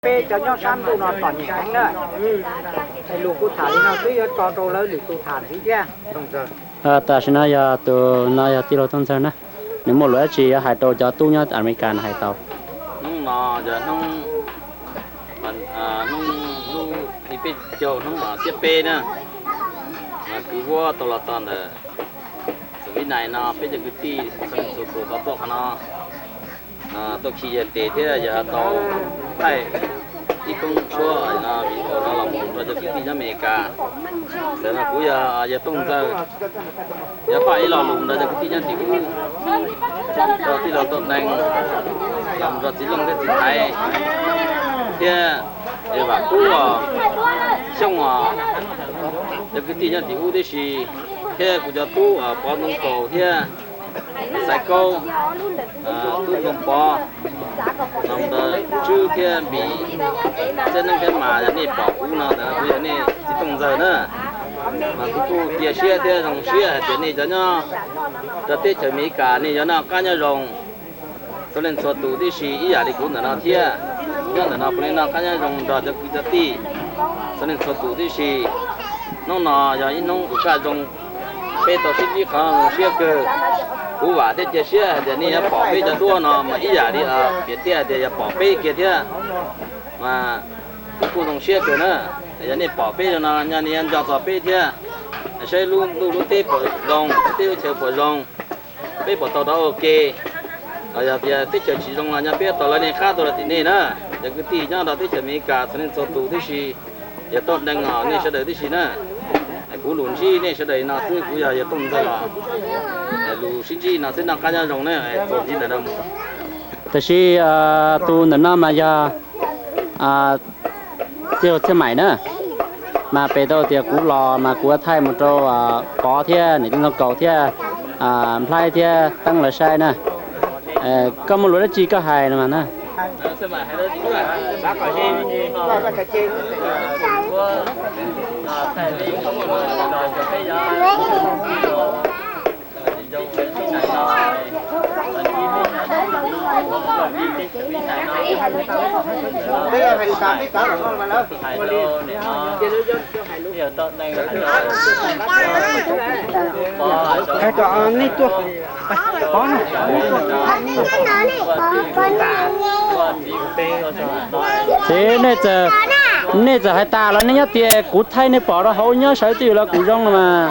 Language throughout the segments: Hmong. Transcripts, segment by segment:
Peb cov nyob sab ntuj no txom nyem heev na. Es lus kuv tham li no twb yuav tso rau lawv lwm tus tham ntxiv thiab. Tam sim no yog tus no yog tij laug Tooj Ntxawg na, nws muaj lus dab tsi yuav hais rau cov tub nyob Amelikas no hais tau. Hnub no yog hnub, hnub lub thib peb caug hnub xiab peb na, kwv huab tau los txog ntawm Xaviv Nais no peb cov kwv tij txhua leej txhua tus tau tuaj qhov no tuaj khi yawg tes thiab yog tau thaij ib koob tshuab no vim no los mus rau cov kwv tij nyob Amelikas. Ntawm no kuv yog yawg Tooj Ntxawg, yog faj ib lo lus rau cov kwv tij nyob tim ub, rau tij laug Tau Nees, los rau txiv Looj thiab txiv Thaiv, thiab yawg Vam Kub os, Xyooj os, cov kwv tij nyob tim ub tib si, thiab kuv cov tub Pov Ntxoov Kaus thiab Xaiv Kaub, tub Ntxoov Pov, los ntawm Tswb thiab Npis, Txhiaj Neeb thiab Mas, yog nej pom kuv no ntawm no kuv yog nej txiv Tooj Ntxawg na. Mas kuv kuj cia siab thiab zoo siab hais tias nej cov nyob rau teb chaws Amelikas nej yuav noj qab nyob zoo txhua leej txhua tus tib si ib yam li kuv ntawm no thiab. Nyob ntawm no puav leej noj qab nyob zoo nrog cov kwv cov tij txhua leej txhua tus tib si. Hnub no yog ib hnub uas kaj zoo, peb tau sib ntsib qhov zoo siab kawg. Kuv vam thiab cia siab hais tias nej yuav pom peb cov duab no mas ib yam li piav thiab hais tias yuav pom peb kiag thiab. Mas kuv kuj zoo siab kawg na, yog nej pom peb zoo no nyob nej yuav nco txog peb thiab, saib lub ntuj lub teb puas zoo, lub teb lub chaw puas zoo, peb puas tau rau ua ke. Yog tias teb chaws tsis zoo los nyob peb tau lawv nej qab tuaj rau tim nej na. Cov kwv tij nyob rau teb chaws Amelikas txhua leej txhua tus tib si, yog Tau Nees os, nej sawv daws tib si na. Kuv lus ntsib nej sawv daws no xwb, kuv yog yawg Tooj Ntxawg os. Lus sib ntsib no xwb, noj qab nyob zoo na, txuas ntxiv ntawm no. Tab sis tus ntawm no mas yog tij laug Txhiaj Maim na, mas pem tau tias kuv los mas kuv thaij mus rau Pov thiab niam tij Ntxoov Kaus thiab Nplhaib thiab Teeb lawv saib na. Koj muaj lus dab tsi koj hais no mas na? Txiv, nej txawm hais tas los nej nyob tias kuv thaij nej pom rau hauv nyob sawv twj ywm los kuv zoo los mas.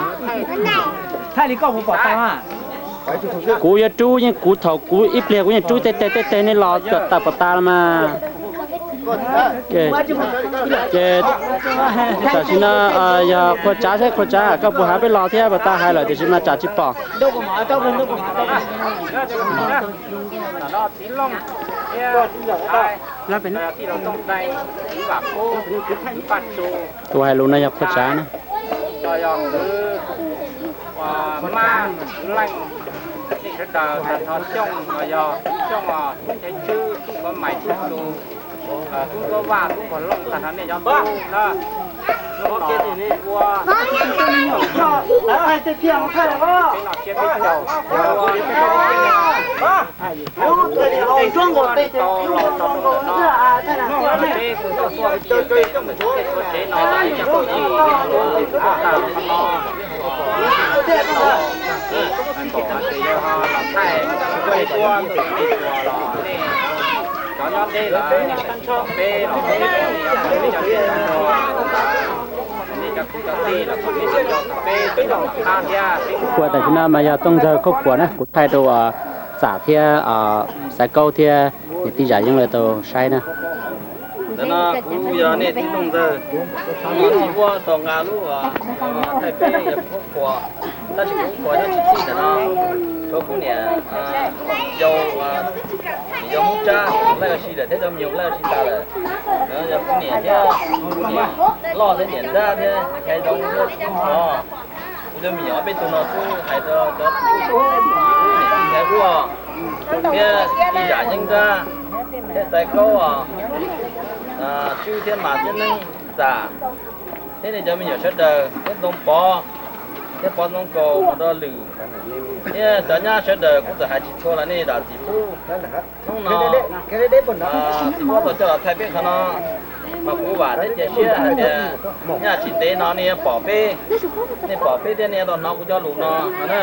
Kuv yuav rub yeej kuv thaum kuv ib pliag kuv yeej rub tej teg tej teg nej los kom tas pom tas los mas. Ces tam sim no yog Qhua Tsav saib, Qhua Tsav koj puas hais peb los thiab, pas tas hais lawm tiam sis mas tsam tsis pom. Tus hais lus no yog Qhua Tsav na. Mab, leej, nej sawv daws tag nrho, Xyooj los yog Xyooj, Tub Nchaiv Tswb, Tub Nkuav Maim, Tub Tus, Tub Nkuav Vaj, Tub Nkuav Looj, tag nrho nej cov tub na. Hnub no ua peb noj tsiab peb caug, peb tau los tau ntawm no, peb kuj tau tuaj peb cov kwv tij txhua tsev no, ib cov kwv tij tuaj tag qhov no. Kom hais tias yog los thaij peb tuaj peb tuaj los nej cov nyob deb los nej pom peb los peb cov kwv cov tij los kom peb nco txog peb, peb nco txog qab thiab. Kuv tam sim no mas yog Tooj Ntxawg Khuab Khuam na, kuv thaij rau Txam thiab Xaiv Kaub thiab niam tij Zam Yeeb lawv tau saib na. Ntawm no kuv yog nej txiv Tooj Ntxawg, tsis muab tau nqa lub thaij peb yog Khuab Khuam, tab sis Khuab Khuam nyob tsis txij ntawm no, tshuav kuv niam yau, niam yau Hmoob Tsab laij ua si lawm thiab cov me nyuam laij ua si tas lawm. Yog kuv niam thiab, kuv niam loj thiab niam nrab thiab Khaiv Zoov thiab Khuab Khuam, kuv cov me nyuam ob peb tug no xwb hais rau cov niam tij Khaiv Huab thiab tij Zam Yeeb Nrab thiab Xaiv Kaub os, Tswb thiab Mas thiab Neeb Txam thiab nej cov me nyuam sawv daws thiab Ntxoov Pov, thiab Pov Ntxoov Kaus mus rau Lwm thiab cov nyab sawv daws kuv txawm hais tsis txhua los nej zam txim pub. Hnub no txiv huab tau coj los thaij peb qhov no, mas kuv vam thiab cia siab hais tias nyaj tsis ntev no nej yuav pom peb, nej pom peb thiab nej yuav tau hnov kuv cov lus no no na.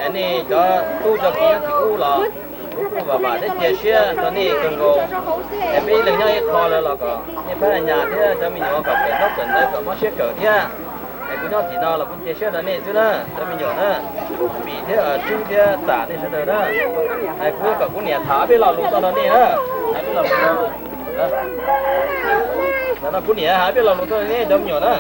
Es nej cov tub cov kiv nyob tim ub los kuv kuj vam vam thiab cia siab rau nej kawg nkaus. Es peb ib leeg nyob ib qho lawm los kom nej phab nyas thiab cov me nyuam kom kawm ntaub kawm ntawv kom mob siab kawm thiab. Es kuv nyob tim no los kuv cia siab rau nej xwb na cov me nyuam na. Vim thiab Tswb thiab Tam nej sawv daws na, es kuv kom kuv niam tham peb lo lus tuaj rau nej na. Hais peb lo lus, no kuv niam hais peb lo lus tuaj rau nej cov me nyuam na.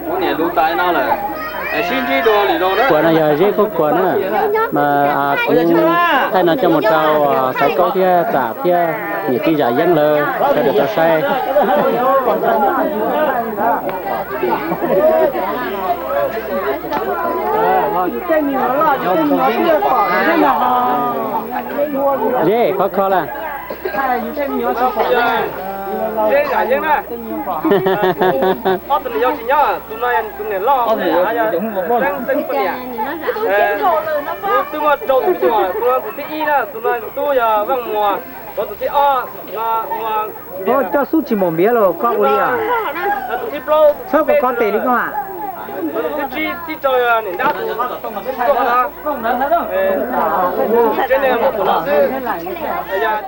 Kuv niam lus tas no lawm, sib ntsib dua lwm zaus na. Kuas no yog Zeb Khuab Kuas na, mas kuv thaij no coj mus rau Xaiv Kaub thiab Tam thiab niam tij Zam Yeeb lawv sawv daws tau saib. Zeb, khov kho lawm. Ob tug niam yau tsis nyob, tus no yog tus niam loj, tus no yog Xeeb Xeeb poj niam. Kuv twb muaj rau tus me nyuam, tus no tus thib ib na, tus no tus tub yog Vaj Muas, kuv tus thib ob no ua, coj xub tsis mus npiav los koj ua li os. Tus thib plaub, txhob kom koj tes li koj a. Tus thib tsib, thib rau yog niam nrab tus tuaj qhov no. Tsev neeg muaj tus no xwb.